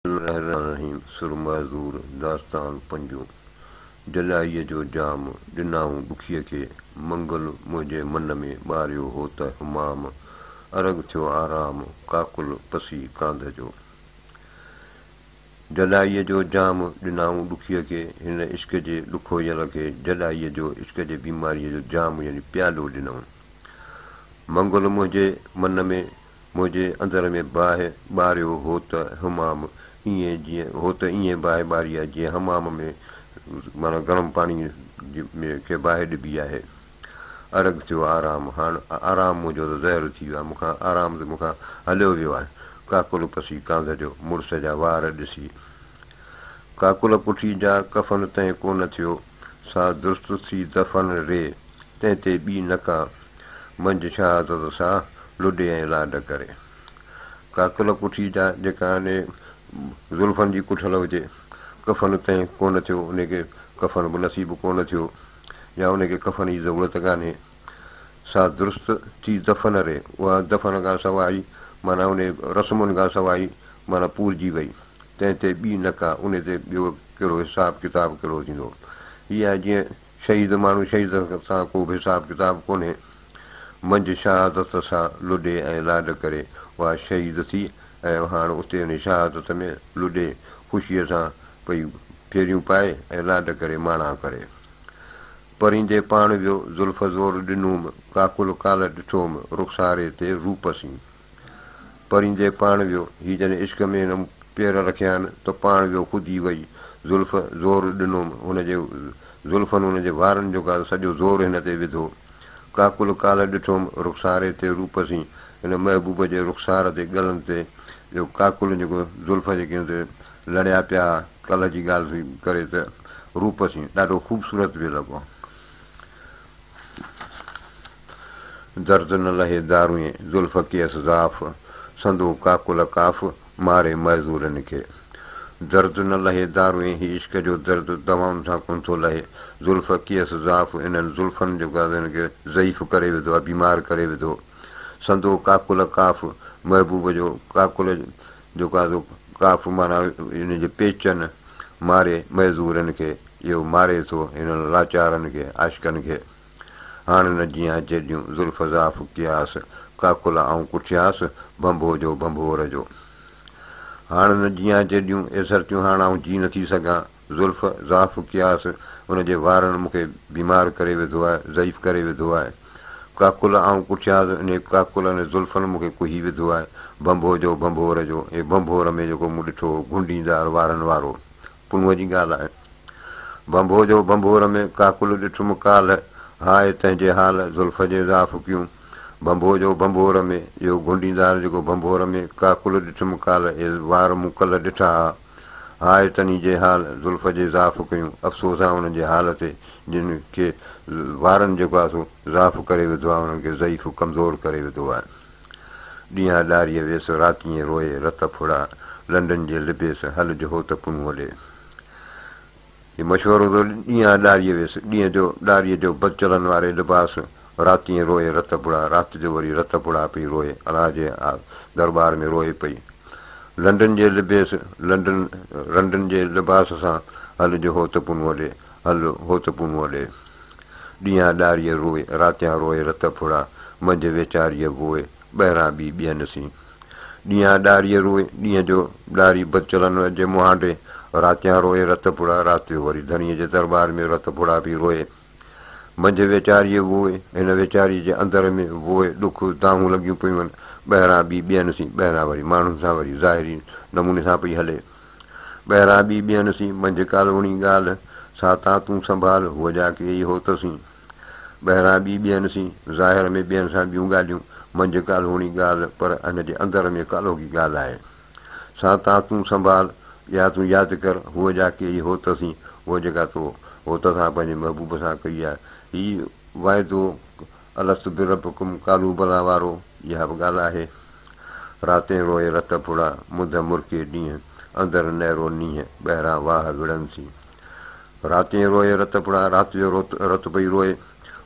الرحيم سر معذور داستان پنجون جلائيء جو جام ڏنائون ڏکيء کي منگل منهنجي من ۾ ٻاريو هو ته همام ارغ ٿيو آرام ڪاڪل پسي ڪانڌ جو جلائيء جو جام ڏنائون ڏکيء کي هن عشق جي ڏکويل کي جلائيء جو عشق جي بيماريء جو جام يعني پيالو ڏنائون منگل منهنجي من ۾ منهنجي اندر ۾ باهه ٻاريو هو ته حمام ائين جيئن هو ته ائين باهه ٻاري آهي جيئن حمام ۾ معنيٰ گرم پاڻي ۾ کي باهه ڏبي آهي. ارغ ٿيو آرام هاڻ آرام منهنجو ته زهر ٿي ويو آهي مون کان آرام ته مون کان هليو ويو آهي. ڪاڪل پسي ڪانڌ جو مڙس جا وار ڏسي. ڪاڪل پٺي جا ڪفن تنهن ڪونه ٿيو سا درست ٿي دفن ري تنهن تي ٻي نه ڪا منجهه شهادت سا لڏي ۽ لاڏ ڪري. ڪاڪل ڪٺي جا جيڪا انهي زلفن جي ڪٺل هجي، ڪفن تنهن ڪونه ٿيو، انهي کي ڪفن به نصيب ڪونه ٿيو يا انهي کي ڪفن جي ضرورت ڪانهي، سا درست ٿي دفن ري، اها دفن کان سواء ئي معنيٰ انهي رسمن کان سواء ئي معنيٰ پورجي وئي، تنهن تي ٻي نه ڪا، انهي تي ٻيو ڪهڙو حساب ڪتاب ڪهڙو ٿيندو. هي آهي جيئن شهيد ماڻهو شهيد سان ڪو به حساب ڪتاب ڪونهي. منجهه شهادت سان لڏي ۽ لاڏ ڪري اها شهيد ٿي ۽ هاڻ اتي انهي شهادت ۾ لڏي خوشيء سان پئي ڦيريون پائي ۽ لاڏ ڪري ماڻا ڪري. پريندي پاڻ ويو زلف زور ڏنوم ڪاڪل ڪالهه ڏٺوم رخساري تي روپ سين. پريندي پاڻ ويو. هي جڏهن عشق ۾ هن پير رکيا آهن ته پاڻ ويو خود ئي وئي. زلف زور ڏنوم. هن جي زلفن هن جي وارن جو ڪا سڄو زور هن تي وڌو. ڪاڪل ڪالهه ڏٺوم رخساري تي روپ سين. هن محبوب جي رخسار تي ڳلن تي اهو ڪاڪل جيڪو زلف جيڪي هن تي لڙيا پيا ها. ڪالهه جي ڳالهه ٿي ڪري ته روپ سين ڏاڍو خوبصورت پئي لڳو. درد نه لهي داروين، زلف ڪيس ضعف، سندو ڪاڪل ڪاف، ماري معذورن کي. درد نه لهي داروين، هي عشق جو درد دوائن سان ڪونه ٿو لهي. زلف ڪيس ضعف، انهن زلفن جيڪو آهي هن کي ضعيف ڪري وڌو آهي، بيمار ڪري وڌو. سندو ڪاڪل ڪاف، محبوب جو ڪاڪل جيڪو آهي سو ڪاف معنيٰ ان جي پيچن، ماري معذورن کي. اهو ماري ٿو هنن لاچارن کي، عاشقن کي. هاڻ نه جيان جيڏيون زلف ضعف ڪياس، ڪاڪل آئون ڪٺياس، ڀنڀو جو ڀنڀور جو. هاڻ نه جيان جيڏيون اي سرتيون هاڻ آئون جي نه ٿي سگهان، زلف ضعف ڪياس، ان جي وارن مون کي بيمار ڪري وڌو آهي، ضعيف ڪري وڌو آهي. ڪاڪل آئون ڪٺياس، انهي ڪاڪل ان زلفن مون کي ڪهي وڌو آهي، ڀنڀو جو ڀنڀور جو. اي ڀنڀور ۾ جيڪو مون ڏٺو هو گهنڊيندار وارن وارو. پنهونء جي ڳالهه آهي. ڀنڀو جو ڀنڀور ۾، ڪاڪل ڏٺم ڪالهه، هاء تنهن جي حال، زلف جي ضعف ڪيون. ڀنڀو جو ڀنڀور ۾، اهو گهنڊيندار جيڪو ڀنڀور ۾، ڪاڪل ڏٺم ڪالهه، اهي وار مون ڪلهه ڏٺا ها. هاء تنهن جي حال، زلف جي ضعف ڪيون. افسوس آهي انهن جي حال تي، جن کي وارن جيڪو آهي سو ضعف ڪري وڌو آهي، انهن کي ضعيف، ڪمزور ڪري وڌو آهي. ڏينهان ڏاريء ويس، راتيئين روئي رت ڦڙا، لنڊن جي لبيس، هل جهو ته پنهونء ڏي. هي مشورو ته ڏينهان ڏاريء ويس، ڏينهن جو ڏاريء جو بدچلن واري لباس، راتيئين روئي رت ڦڙا، رات جو وري رت ڦڙا پئي روئي، الله جي درٻار ۾ روئي پئي. لنڊن جي لبيس، لنڊن رنڊن جي لباس سان، هل جهو ته پنهونء ڏي، هل هوت پنهونء ڏي. ڏينهان ڏاريء روئي، راتيان روئي رت ڦڙا، منجهه ويچاريء ووء، ٻهران ٻي ٻين سين. ڏينهان ڏاريء روئي، ڏينهن جو ڏاري بدچلن جي مهانڊي، راتيان روئي رت ڦڙا، رات جو وري ڌڻيء جي درٻار ۾ رت ڦڙا پئي روئي. منجهه ويچاريء ووء، هن ويچاريء جي اندر ۾ ووء، ڏک، دانهون لڳيون پيون آهن، ٻهران ٻي ٻين سين، ٻهران وري ماڻهن سان وري ظاهري نموني سان پئي هلي. ٻهران ٻي ٻين سين، منجهه ڪالوڻي ڳالهه، سا تان تون سنڀال، هوء جا ڪيئي هوت سين. ٻهران ٻي ٻين سين، ظاهر ۾ ٻين سان ٻيون ڳالهيون، منجهه ڪالهوڻي ڳالهه، پر هن جي اندر ۾ ڪالهوڪي ڳالهه آهي. سا تان تون سنڀال، اها تون ياد ڪر، هوء جا ڪيئي هوت سين، هوء جيڪا تو هوت سان پنهنجي محبوب سان ڪئي آهي. هي واعدو الست بربڪم قالوا بليٰ وارو اها به ڳالهه آهي. راتين روئي رت ڦڙا، منڌ مرڪي ڏينهن، اندر نيرو نينهن، ٻهران واهه وڙهن سين. راتين روئي رت ڦڙا، رات جو رت پئي روئي،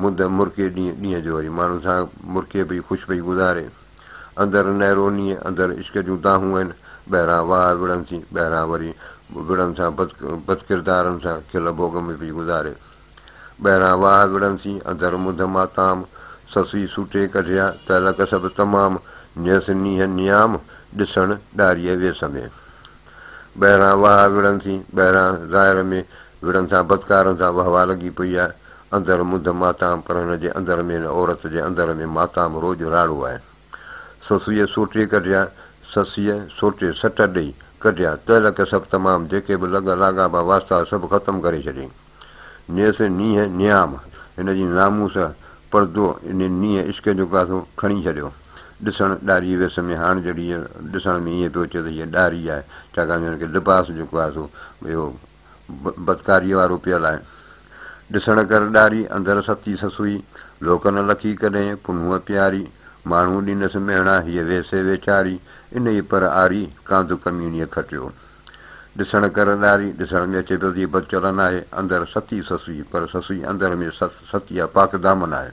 منڌ مرڪي ڏينهن، ڏينهن جو وري ماڻهن سان مرڪي پئي خوش پئي گذاري. اندر نيرو نينهن، اندر عشق جون دانهون آهن، ٻاهران واهه وڙهن ٿي، ٻاهران وري وڙهن سان بد بدڪردارن سان کل ڀوڳ ۾ پئي گذاري. ٻاهران واهه وڙهن سين، اندر منڌ ماتام، سسئي سوٽي ڪڍيا، تعلق سڀ تمام، نيس نينهن نيام، ڏسڻ ڏاريء ويس ۾. ٻاهران واهه وڙهن سين، ٻاهران ظاهر ۾ وڙهن سان بدڪارن سان وهوا لڳي پئي آهي، اندر منڌ ماتام، پر هن جي اندر ۾ هن عورت جي اندر ۾ ماتام روڄ راڙو آهي. سسئيء سوٽي ڪڍيا، سسيء سوٽي سٽ ڏئي ڪڍيا، تعلق سڀ تمام، جيڪي به لڳ لاڳاپا واسطا سڀ ختم ڪري ڇڏيائين. نيس نينهن نيام، هن جي ناموس پردو ان نينهن عشق جو ڪاٿو کڻي ڇڏيو. ڏسڻ ڏاري ويس ۾ هاڻ جهڙي هيء ڏسڻ ۾ ائين پيو اچي ته هيء ڏاري آهي، ڇاڪاڻ جو هن کي لباس جيڪو آهي سو اهو بدڪاريء وارو پيل آهي. ڏسڻ ڪر ڏاري، اندر ستي سسئي، لوڪ نه لکي ڪڏهن، پنهونء پياري، ماڻهو ڏينس مهڻا، هيء ويسي ويچاري، انهيء پر آري، ڪانڌ ڪميڻيء کٽيو. ڏسڻ ڪر ڏاري، ڏسڻ ۾ اچي پيو ته هيء بدچلن آهي، اندر ستي سسئي، پر سسئي اندر ۾ ستي يا پاڪ دامن آهي.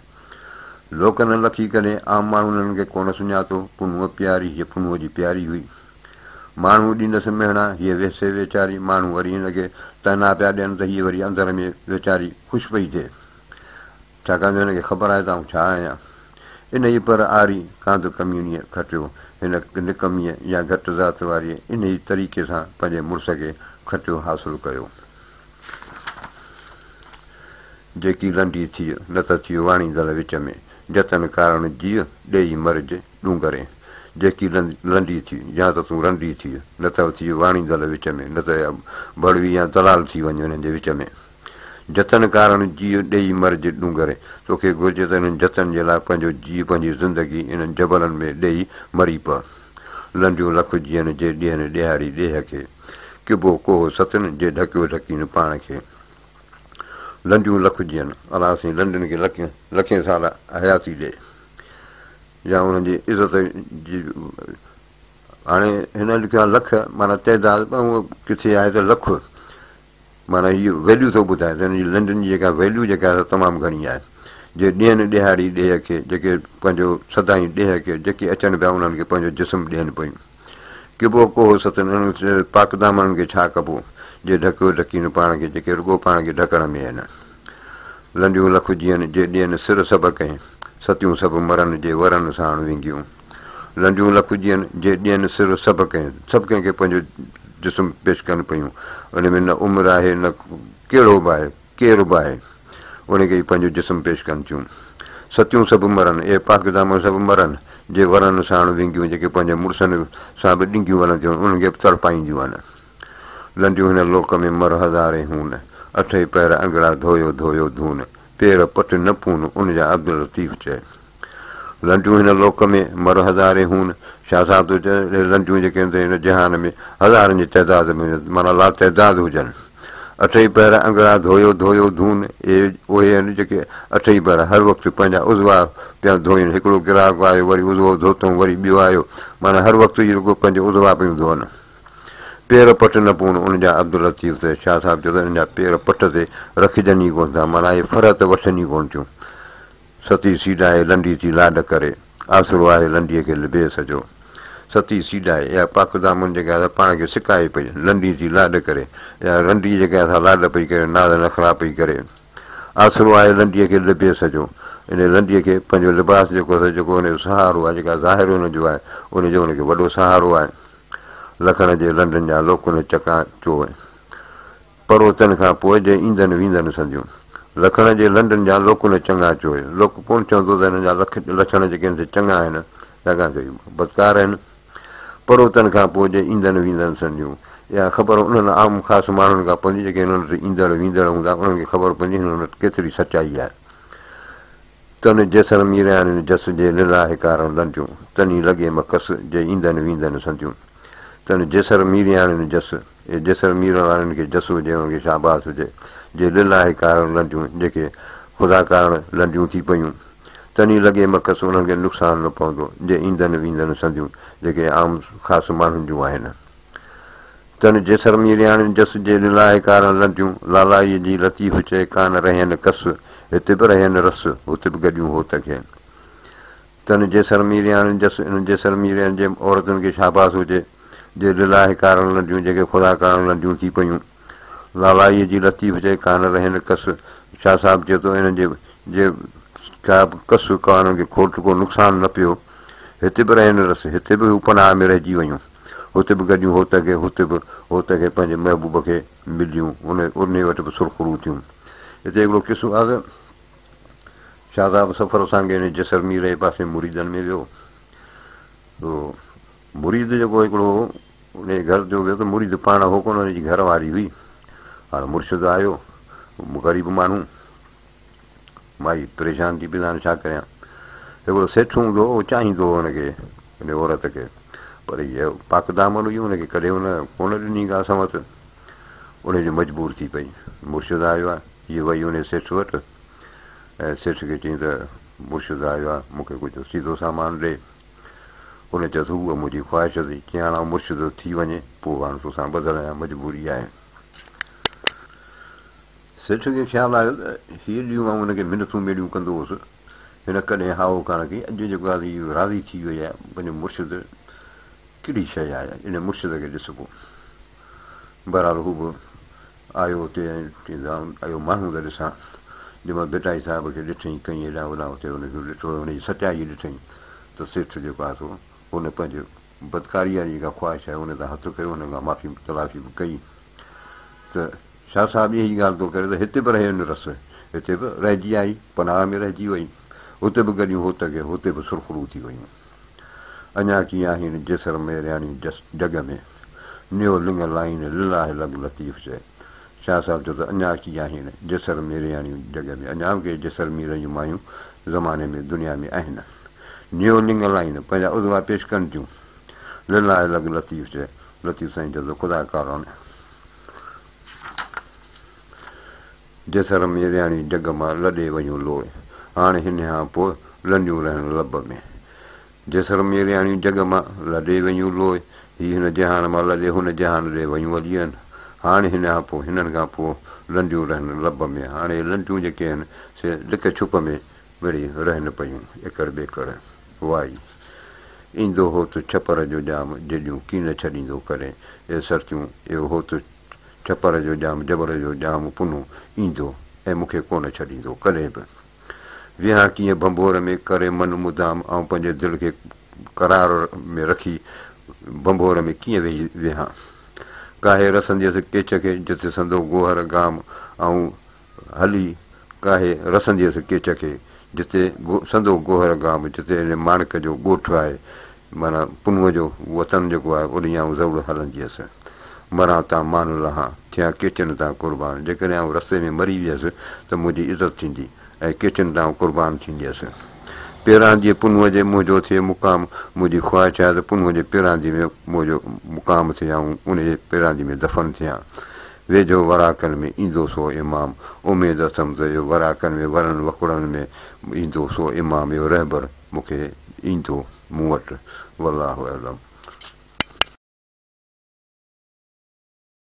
لوڪ نه لکي ڪڏهن، عام ماڻهن هنن کي ڪونه سڃاتو، پنهونء پياري، هيء پنهونء جي پياري هئي. ماڻهو ڏيندس مهڻا، هيء ويسي ويچاري، ماڻهو وري هن کي طعنا پيا ڏين ته هيء وري اندر ۾ ويچاري خوش پئي ٿئي. ڇاڪاڻ جو هن کي خبر آهي ته آئون ڇا آهيان. انهيء پر آري ڪانڌ ڪميڻيء کٽيو. هن نڪميء يا گهٽ ذات واريء انهيء طريقي سان پنهنجي مڙس کي کٽيو حاصل ڪيو. جيڪي لنڊي ٿيء، نه ته ٿيء واڻيندڙ وچ ۾، جتن ڪارڻ جيء، ڏيئي مرج ڏونگرين. جيڪي لنڊي ٿيء، يا ته تون رنڊي ٿيء، نه ته ٿيء واڻيندڙ وچ ۾، نه ته ڀڙوي يا دلال ٿي وڃ انهن جي وچ ۾. جتن ڪارڻ جيء ڏيئي مرج ڏونگري. توکي گهرجي ته انهن جتن جي لاء پنهنجو جيء پنهنجي زندگي انهن جبلن ۾ ڏيئي مري پء. لنڊيون لک جيئن جي ڏينهن ڏيهاڙي ڏيهه کي. ڪبو ڪوهه ستن جي ڍڪيو ڍڪين پاڻ کي. لنڊيون لک جيئن. الله سائين لنڊين کي لکين سال حياتي ڏي يا انهن جي عزت جي هاڻي هن لکيو آهي لک معنيٰ تعداد پر هونء ڪٿي آهي ته لک. معنيٰ هيء ويليو ٿو ٻڌائي ته هن جي لنڊن جي جيڪا ويليو جيڪا آهي سا تمام گهڻي آهي. جي ڏين ڏيهاڙي ڏيهه کي، جيڪي پنهنجو سدائين ڏيهه کي، جيڪي اچن پيا انهن کي پنهنجو جسم ڏين پيون. ڪبو ڪوهه ستن انهن پاڪدامنن کي ڇا ڪبو، جي ڍڪيو ڍڪين پاڻ کي، جيڪي رڳو پاڻ کي ڍڪڻ ۾ آهن. لنڊيون لک جيئن، جي ڏين سر سڀ ڪنهن، ستيون سڀ مرن، جي ورن ساڻ وينگيون. لنڊيون لک جيئن، جي ڏين سر سڀ ڪنهن، سڀ ڪنهن کي پنهنجو جسم پيش ڪن پيون. ان ۾ نه عمر آهي نه ڪهڙو به آهي، ڪير به آهي، ان کي ئي پنهنجو جسم پيش ڪن ٿيون. ستيون سڀ مرن، اي پاڪدامن سڀ مرن، جي ورن ساڻ وينگيون، جيڪي پنهنجي مڙسن سان به ڏنگيون هلن ٿيون، انهن کي به تڙپائينديون آهن. لنڊيون هن لوڪ ۾ مر هزارين هون، اٺئي پهر انگڙا ڌويو ڌويو ڌون، پير پٽ نه پون، ان جا عبداللطيف چئي. لنڊيون هن لوڪ ۾، مر هزارين هون. شاهه صاحب ٿو چئي، اهي لنڊيون جيڪي آهن سي هن جهان ۾ هزارن جي تعداد ۾ هجن، معنيٰ لاتعداد هجن. اٺئي پهر انگڙا ڌويو ڌويو ڌون، اهي اهي آهن جيڪي اٺئي پهر هر وقت پنهنجا عضوا پيا ڌوئين. هڪڙو گراهڪ آيو، وري عضوو ڌوتئون، وري ٻيو آيو، معنيٰ هر وقت اهي رڳو پنهنجي عضوا پيون ڌوئن. پير پٽ نه پون ان جا عبداللطيف ته شاهه صاحب چيو ته انهن جا پير پٽ تي رکجن ئي ڪونه ٿا، معنيٰ اهي فرحت وٺن ئي ڪونه ٿيون. ستي سيڏائي لنڊي ٿي لاڏ ڪري، آسرو آهي لنڊيء کي لبيس جو. ستي سيڏائي، اها پاڪ دامن جيڪا آهي سا پاڻ کي سڪائي پئي، لنڊي ٿي لاڏ ڪري، اها رنڊي جيڪا آهي سا لاڏ پئي ڪري، ناز نخرا پئي ڪري. آسرو آهي لنڊيء کي لبيس جو. انهيء لنڊيء کي پنهنجو لباس جيڪو اٿس، جيڪو ان جو سهارو آهي، جيڪا ظاهر ان جو آهي، ان جو ان کي وڏو سهارو آهي. لکڻ جي لنڊن جا لوڪن چڪا چوء. پرو تن کان پوء جي ايندن ويندن سنديون. لکڻ جي لنڊن جا لوڪ نه چڱا چوء. لوڪ ڪونه چوندو ته هنن جا لڇڻ جيڪي آهن سي چڱا آهن، ڇاڪاڻ جو اهي بدڪار آهن. پرو تن کان پوء جي ايندن ويندن سنديون. اها خبر انهن عام خاص ماڻهن کان پوندي جيڪي هنن وٽ ايندڙ ويندڙ هوندا، انهن کي خبر پوندي هنن وٽ ڪيتري سچائي آهي. تن جيسر ميرياڻين جس جي لله ڪارڻ لنڊيون، تني لڳي م ڪس جي ايندن ويندن سنديون. تن جيسر ميرياڻين جس، اي جيسر ميرن وارن کي جس هجي، انهن کي شاباس هجي، جي لله ڪارڻ لنڊيون، جيڪي خدا ڪارڻ لنڊيون ٿي پيون. تني لڳي م ڪس، انهن کي نقصان نه پوندو، جي ايندن ويندن سنديون، جيڪي عام خاص ماڻهن جون آهن. تن جيسر ميرياڻين جس جي لله ڪارڻ لنڊيون، لالائيء جي لطيف چئي ڪانه رهين ڪس، هت به رهين رس، هت به گڏيون هوت کي. تن جيسر ميرياڻين جس، انهن جيسر ميرياڻين جي عورتن کي شاباس هجي، جي لله ڪارڻ لنڊيون، جيڪي خدا ڪارڻ لنڊيون ٿي پيون. لالائيء جي لطيف چئي ڪانه رهين ڪس. شاهه صاحب چئي ٿو انهن جي جي ڪا به ڪس ڪا انهن کي کوٽ ڪو نقصان نه پيو. هتي به رهين رس، هتي به هو پناهه ۾ رهجي ويون. هتي به گڏيون هوت کي، هتي به هوت کي پنهنجي محبوب کي مليون، انهي وٽ به سرخرو ٿيون. هتي هڪڙو قصو آهي ته شاهه صاحب سفر سانگي انهي جيسلمير جي پاسي مريدن ۾ ويو. سو مريد جيڪو هڪڙو هو، انهيء گهر جو ويو ته مريد پاڻ هو ڪونه، ان جي گهر واري هئي. هاڻ مرشد آيو، غريب ماڻهو، مائي پريشان ٿي پئي ته هاڻي ڇا ڪريان. هڪڙو سيٺ هوندو هو، اهو چاهيندو هو هن کي، ان عورت کي، پر هيء پاڪدامن هئي، هن کي ڪڏهن هن ڪونه ڏني ڪا سنوت. انهيء جو مجبور ٿي پئي. مرشد آيو آهي، هيء وئي انهيء سيٺ وٽ ۽ سيٺ کي چيائين ته مرشد آيو آهي، مون کي ڪجهه سيڌو سامان ڏي. هن چيس، هوء منهنجي خواهش اٿئي، ڪيئن هاڻ آئون مرشد ٿي وڃي، پوء هاڻ توسان ٻڌل آهيان، مجبوري آهي. سيٺ کي خيال آيو ته هي ڏينهن آئون هن کي منٿون ميڙيون ڪندو هوس، هن ڪڏهن هائو ڪانه ڪئي، اڄ جيڪو آهي هيء راضي ٿي وئي آهي، پنهنجو مرشد ڪهڙي شيء آهي، ان مرشد کي ڏسبو. بهرحال هو به آيو اتي ۽ چيائين ته آئون اهو ماڻهو ته ڏسان. جنهن مهل ڀٽائي صاحب کي ڏٺئين، ڪئين هيڏانهن هوڏانهن اتي هن کي ڏٺو ۽ هن جي سچائي ڏٺئين ته سيٺ جيڪو آهي سو هن پنهنجي بدڪاريء واري جيڪا خواهش آهي ان تان هٿ کنيو، هن کان معافي تلافي به ڪئي ته شاهه صاحب اها ئي ڳالهه ٿو ڪري ته هتي به رهي نه رس، هتي به رهجي آئي، پناهه ۾ رهجي وئي، هتي به گڏيون هوت کي، هتي به سرخرو ٿي ويون. اڃا ڪي آهين جيسر ميرياڻي جس جڳ ۾، نيو لڱ لائين لله لڳ لطيف چئي. شاهه صاحب چيو ته اڃا ڪي آهين جيسر ميرياڻيون جڳ ۾، اڃا به ڪي جيسر ميرن جون مايون زماني ۾ دنيا ۾ آهن. نيو لڱ لائين پنهنجا عضوا پيش ڪن ٿيون. لله لڳ لطيف چئي. لطيف سائين چيو ته خدا ڪارڻ. جيسر ميرياڻي جڳ مان لڏي ويون لوء، هاڻ هنيان پوء لنڊيون رهن لب ۾. جيسر ميرياڻيون جڳ مان لڏي ويون لوء، هي هن جهان مان لڏي هن جهان ڏي ويون هليون. هاڻ هنيان پوء هنن کان پوء لنڊيون رهن لب ۾. هاڻ اهي لنڊيون جيڪي آهن سي لڪ ڇپ ۾ مڙئي رهن پيون ايڪڙ ٻيڪڙ. وائي. ايندو هوت ڇپر جو ڄام جيڏيون ڪين ڇڏيندو ڪڏهن. اي سرتيون اهو هوت ڇپر جو ڄام جبل جو ڄام پنهون ايندو ۽ مون کي ڪونه ڇڏيندو ڪڏهن به. ويهان ڪيئن ڀنڀور ۾ ڪري من مدام آئون پنهنجي دل کي قرار ۾ رکي ڀنڀور ۾ ڪيئن ويهي ويهان. ڪاهي رسنديس ڪيچ کي جتي سندو گوهر گام آئون هلي ڪاهي رسنديس ڪيچ کي، جتي سندو گوهر گام، جتي ان ماڻڪ جو ڳوٺ آهي، معنيٰ پنهونء جو وطن جيڪو آهي، اوڏهين آئون ضرور هلنديس. مران تان مان لهان، ٿيان ڪيچن تان قربان. جيڪڏهن آئون رستي ۾ مري ويس ته منهنجي عزت ٿيندي ۽ ڪيچن تان آئون قربان ٿينديس. پيرانديء پنهونء جي منهنجو ٿئي مقام، منهنجي خواهش آهي ته پنهونء جي پيرانديء ۾ منهنجو مقام ٿئي، آئون انهيء پيرانديء ۾ دفن ٿيان. ويجهو وراڪن ۾ ايندو سو امام، اميد اٿم ته اهو وراڪن ۾ ورن وڪڙن ۾ ايندو سو امام اهو رهبر مون کي ايندو مون وٽ والله اعلم.